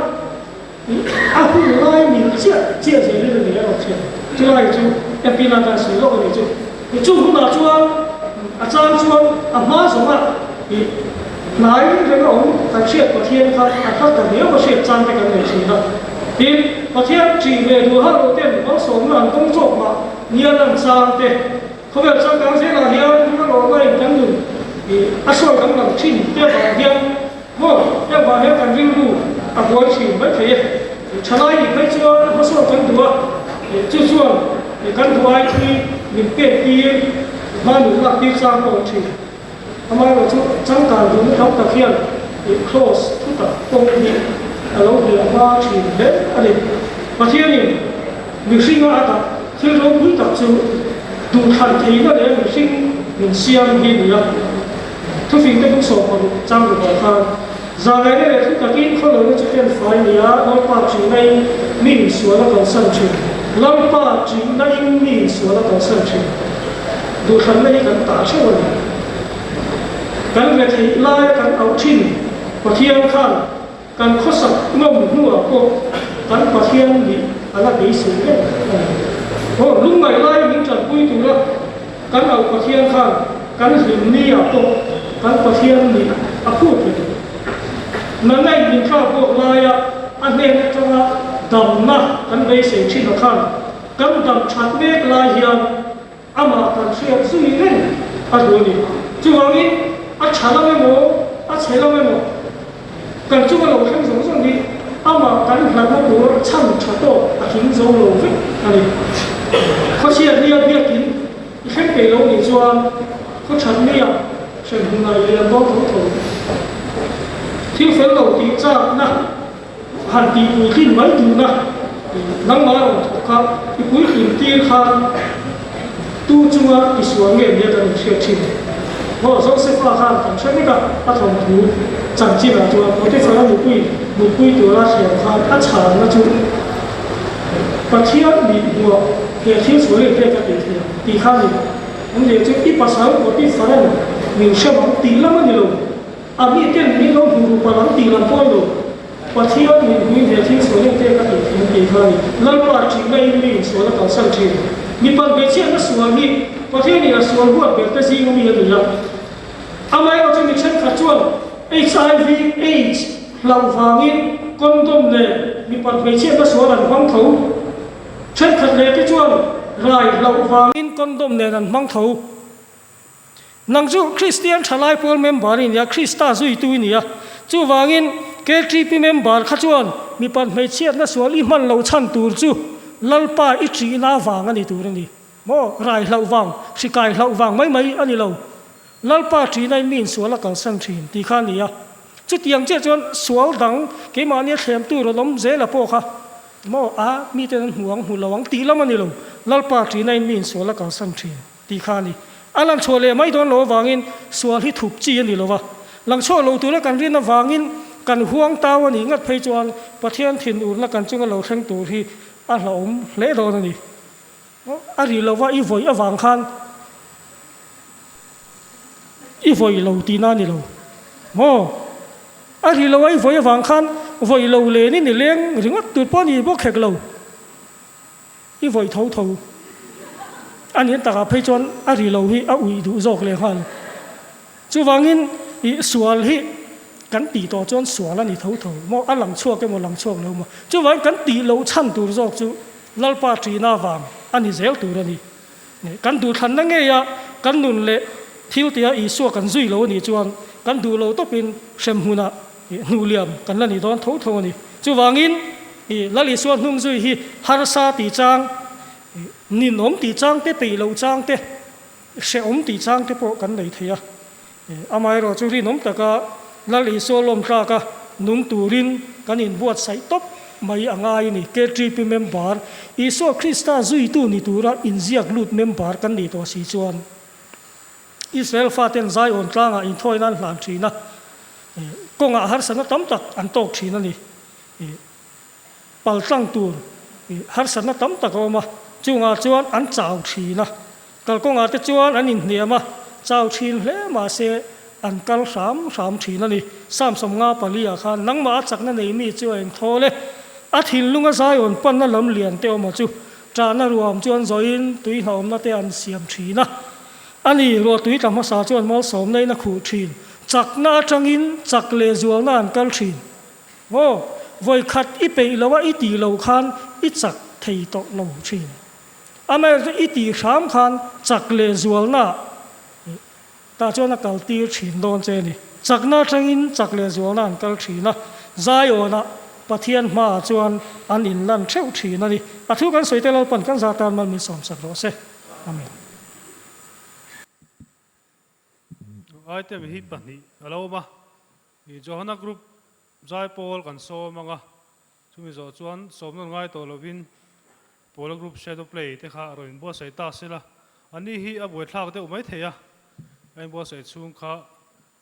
a hun lai mil chiah chiah zelin a ni a rawn thlen. Chulai chu MP nan khan sawi lawk a ni chu. Chung hunah chuan a chang chuan a hma zawngah ih hnai reng a awm kan hriat Pathian kha a hlat ta viau a hriat chang te kan nei thin a. Tin, Pathian ṭih ve duh har lo ten malsawmna an kawng chawk mah nia lan chang te, khawvel changkang zelah hian ring a lawm a in kan nun ih a sawi kan lang thin te avang hian maw heng vang hian kan rilru a buai thin maithei e. Thalai nih phei chuan hmasawn kan duh a, chu chuan kan duh ai thui min pek tir, hma nun lak tir chang pawh a thin. Amaherawhchu changkan duhna tam tak hian ih kraws thutak pawh hi a lo hliah hma thin hle a ni. Pathianin mihringa a dah thil ropui tak chu duhthlan theihna leh mihring min siam hi ni a. Thufingte bung 16 chang rukah khan Zangaihna leh thu takin khawlohna chu ken fai ni a, Lalpa ṭihnain mi insual a kalsan ṭhin. Lalpa ṭihnain mi insual a kalsan ṭhin. Duhthlanna hi kan tah ṭheuh a ni. Kan ve theih laia kan auh ṭhin Pathian khan kan khawsak ngawm hnuah pawh kan Pathian nih a la beisei reng a ni. Aw, lungngaih laia min ṭanpui tura Kan auh Pathian khan kan hlim ni ah pawh kan Pathian nih a phut reng. Nanaih min thlak bawk laia a hnen atanga damna kan beisei thin a khan kan dam that mek lai hian amah kan hriat zui reng a duh a ni. Chuvangin a tha lam emaw a chhe lam emaw kan chunga lo thleng zawng zawng hi amah kan hlatna tur chhan tha tawk a tling zo lo vek a ni. Khawchhiat nia biakin i thleng peih lo nih chuan khawthat nia hremhmun ah i lian dawn tho tho. Thil fel lo tih chakna han tih puitlin mai duhna nangmah rawn thawk kha i puitlin tir khan tu chunga i sual nge nia kan inhriat thin. Aw, Josefa khan kan hre vek a, a thawnthu chanchinah chuan Potiphar-a nupui mutpui tura thiam khan a chhanna chu Pathian nih hmuah he thil sual in hriat a tih theih ang tih kha a ni. An leh chu i pasal Potiphar-a'n min hrem ang tih lam a ni lo. A mi ten min lo hmu ruh palh ang tih lam pawh a ni lo. Pathian min hmuin he thil sual em te ka tih thin tih kha a ni. Lalpa ṭihna in mi insual a kalsan ṭhin. Mipat hmeichhiatna sual hi Pathian in a sual huat ber te zing a mi a ni a. Amaherawh chu mi ṭhenkhat chuan HIV, AIDS hlauh vangin condom nen mipat hmeichhiatna sual an hmang tho. Ṭhenkhat leh te chuan rai hlauh vangin condom nen an hmang tho. Nang chu Kristian Thalai Pawl member i nia, Krista zuitu i nia. Chuvangin KTP member kha chuan mipat hmeichhiatna sual i hman lo chhan tur chu Lalpa i ṭihna vang a ni tur a ni. Maw? Rai hlauh vang, hri kai hlauh vang mai mai a ni lo. Lalpa ṭihna in mi insual a kalsan ṭhin tih kha a ni a. Chutiang chiah chuan sual dang keimahnia thlemtu rawn awm zela pawh kha maw a miten an hmu ang hmu lo ang tih lam a ni lo. Lalpa ṭihna in mi insual a kalsan ṭhin. Tih kha a ni. A lang chhuah leh mai dawn lo avangin sual hi thup chi a ni lo va. Lang chhuah lo tura kan rin avangin kan huang tau a nih ngat phei chuan Pathian thinurna kan chunga lo thleng tur hi a hlauhawm hle dawn a ni. A ri lo va, i vawi avang khan i vawi lo tihna a ni lo maw? A ri lo a, i vawi avang khan vawi lo lenin i leng ringawt tur pawh a ni bawk hek lo. I vawi tho tho a nih takah phei chuan a ri lo hi a uih duh zawk leh nghal. Chuvangin ih sual hi kan tih tawh chuan sual a ni tho tho maw, a lang chhuak emaw lang chhuak lo maw. Chuvangin kan tih loh chhan tur zawk chu Lalpa ṭihna vang a ni zel tur a ni. Kan duhthlanna ngeia kan nun leh thil tia Isua kan zui lo a nih chuan kan duh lo tawpin hremhmunah hnuhliam kan la ni dawn tho tho a ni. Chuvangin I Lal Isua hnung zui hi harsa tih chang, ninawm tih chang te, peih loh chang te, hrehawm tih chang te pawh kan nei thei a. Amaherawh chu rinawm taka Lal Isua lawm tlaka nung turin kan inbuatsaih tawp mai a ngai a ni. KTP member, Isua Krista zuitu ni tura inziak lut member kan nih tawh si chuan Israel faten Zion tlangah inthawi nan hlan thin a, kawngah harsatna tam tak an tawk thin a ni. Pal tlang tur harsatna tam tak a awm a, chungah chuan an chau thin a, kalkawngah te chuan an inhniam a, chau thin hle mahse an kal hram hram thin a ni. Psalm 54 ah khan nangmah a chakna nei mi chu a engthawl e, a thinlunga Zion panna lam lian te awma chu ṭahna ruam chuan zawhin tui hnawmna te an siam thin a, a ni ruahtui tla hmasa chuan malsawmna in a khuh thin, chakna atangin chak leh zualna an kal thin. Aw, vawi khat i peih lo a i tih loh khan i chak thei tawh lo thin. Amaherawhchu i tih hram khan chak leh zualna tah chuan a kal tir thin dawn che a ni. Chakna atangin chak leh zualna an kal thin a, Zion-ah Pathian hmaah chuan an inlan theuh thin a ni. A thu kan sawi te Lalpan kan zah tan mal min sawmsak rawh se. Amen. Item hi pahnih a lo awm a, ih Johana Group Zaipawl kan sawm ang a, chumi zawh chuan sawmnawn ngai tawh lovin Pawla Group Shadow Play te kha a rawn inbuatsaih ta sela, a ni hi a buaithlak deuh mai thei a, a inbuatsaih chhung kha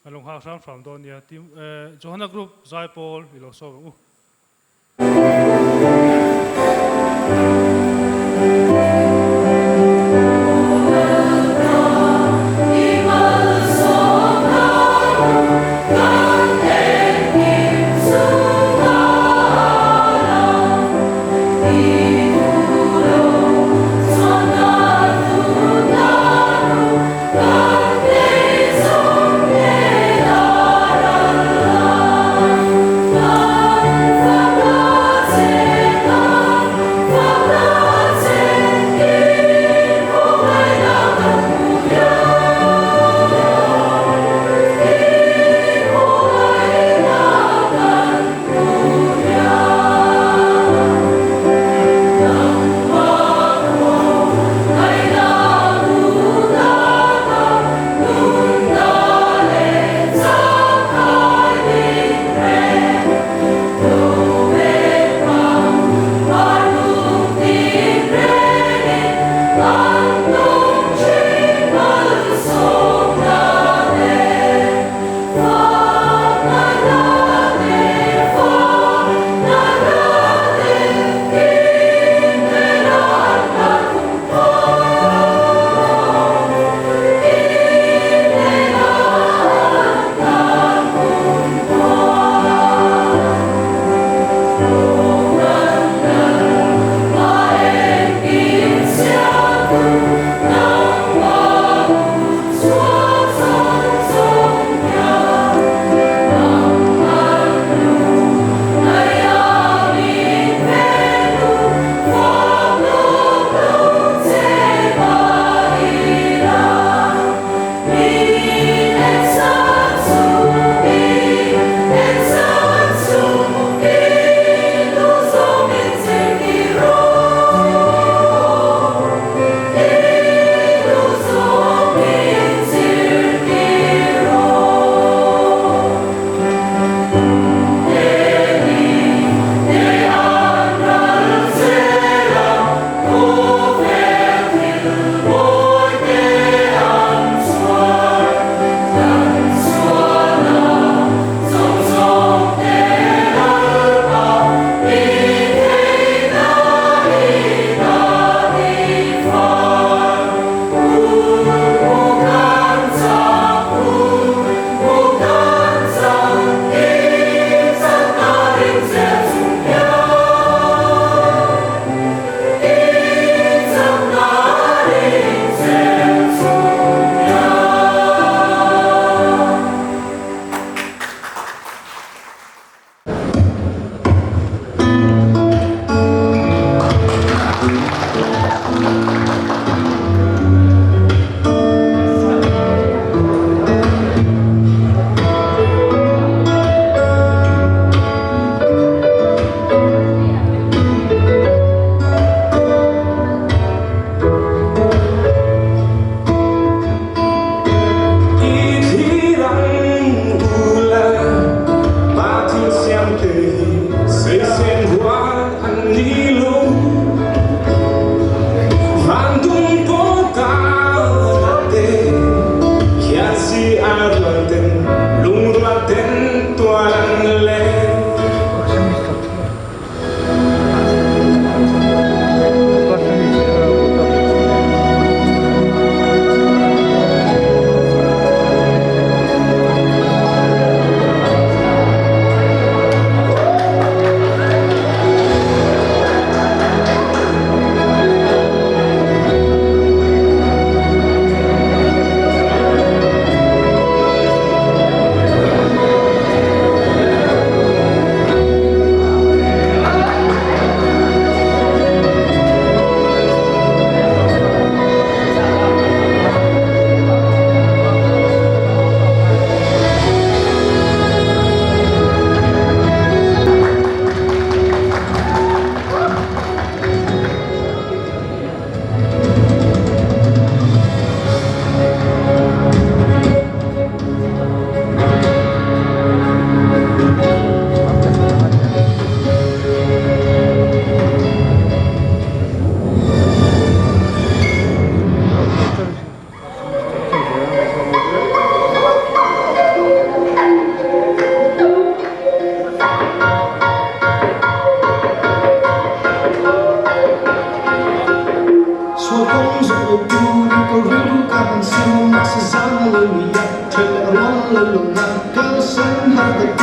kan lo nghak hram hram dawn nia, Team Johana Group Zaipawl i lo sawm ang u.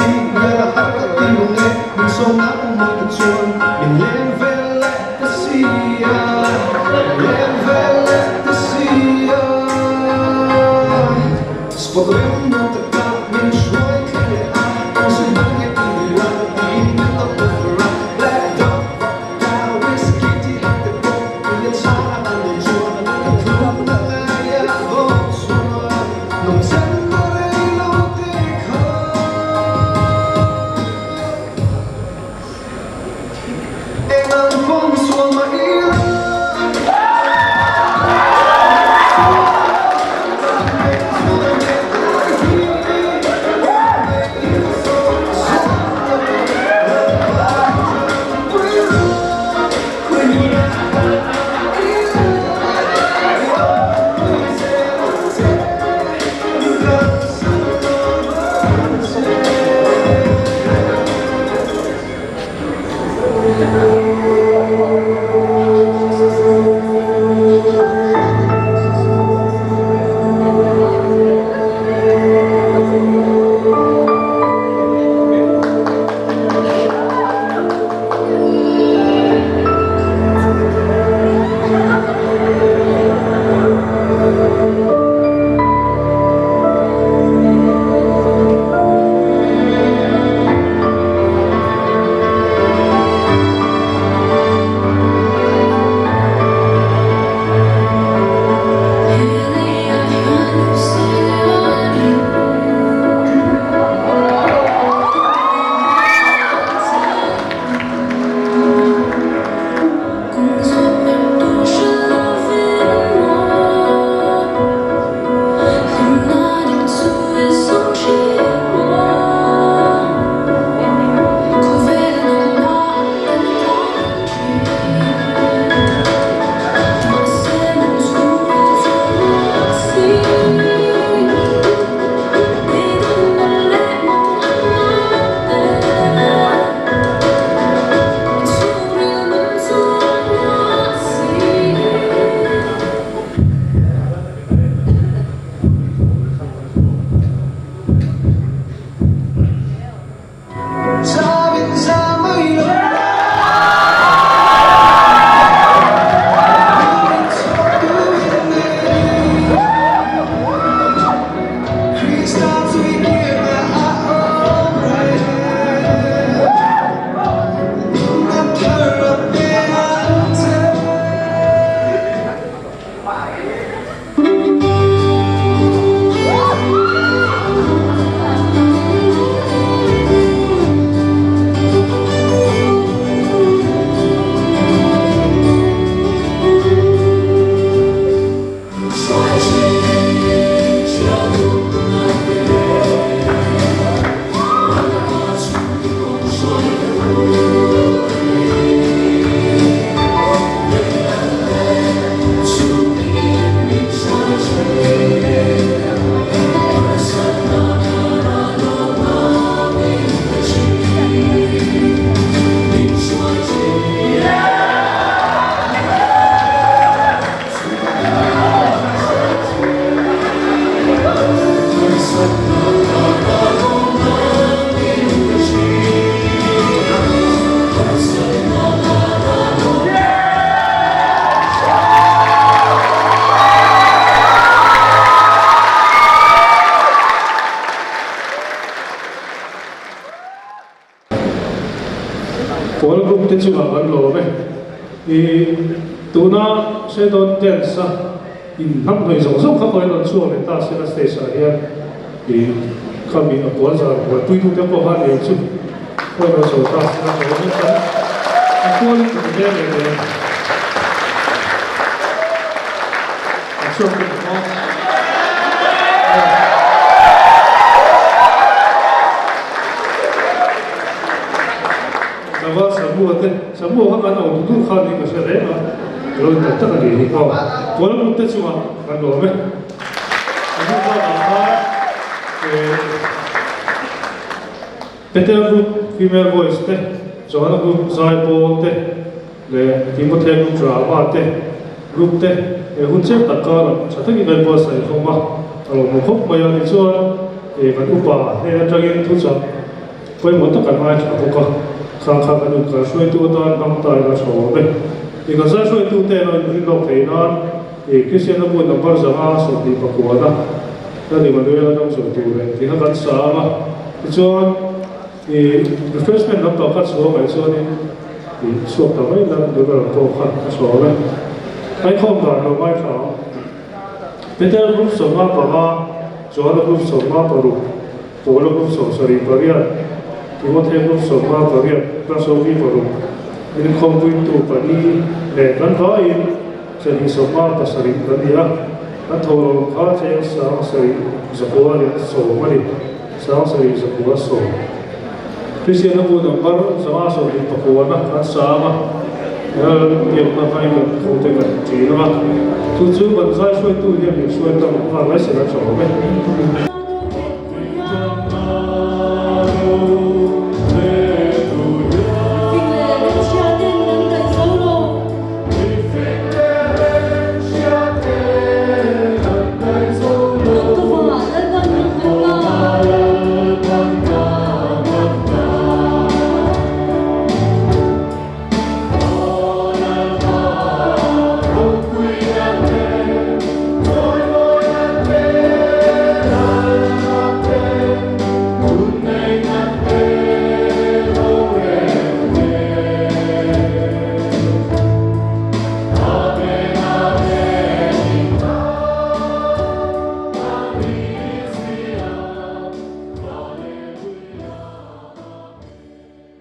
Hnial a har ka ti mang e Min sawmna ka mawi te chuan Min leng vel leh ta si a Min leng vel leh ta si a Spot rem nuam taka min hruai thleng leh a Kawng sawi dang nge ti ila tiin min lo offer a Black dog vodka whiskey tih ang te pawh Tui a chhang a an nei chuan ka tlukna ngaia bawk chuan Nawm chen na rei lo te kha. Eng ang pawh sual mah ila. Pawl group te chungah kan lawm e. I tuna Shadow Dance a in hnamhnawih zawng zawng kha pawhin rawn chhuak leh ta sela stage ah hian i khami a pawl zar buaipui tu te pawh khan ei chu pawhin rawn sawi ta sela ka lawm em em a kualin ka ti hle mai mai a. A chhuak te pawh Lova Samua te, Samua kha kan auh duh kha niin ka hre reng a, ka lo intak tak a nih hi aw. Kuala te chungah kan lawm e. A hnu bakah khan Peter Group Female Voice te, Johanna Group Zaipawl te leh Timothy Group Drama te group te he hun chiang tak karah tha takin kan buatsaih hlawm a, a lawmawm khawp mai a. Tichuan kan upa hnen atangin thuchah. Pawimawh tak kan ngaithla bawk a, khang kha kan inkal hruaitu atan hmang ta ila tha awm e. I kan zai hruaitu te erawh in rinlawk theih nan i Kristian a bu number 129 na Lal Immanuel a dam zawh tur leh tih kha kan sa ang a. Tichuan i refreshment lampang kha chhuah ngaih chuanin i chhuak ta mai la Liberal pawh kha a tha awm e. Kaikhawm dan lo ngaithla ang. Peter group 55, Joana group 56, Paula group 78, Timothy group 18, Rasovi paruk, inkhawmpuitu pali leh kan vaiin chahnih 57 kan ni a, kan thawhlawm kha cheng 7,000 leh 10 a ni, 7,110. Kristian a bu number 529 na kan sang a, Lal biakna hmai kan thute kan ṭin a, chu chu kan zai hruaitu hian min hruai tam nghal mai se la ṭha awm e.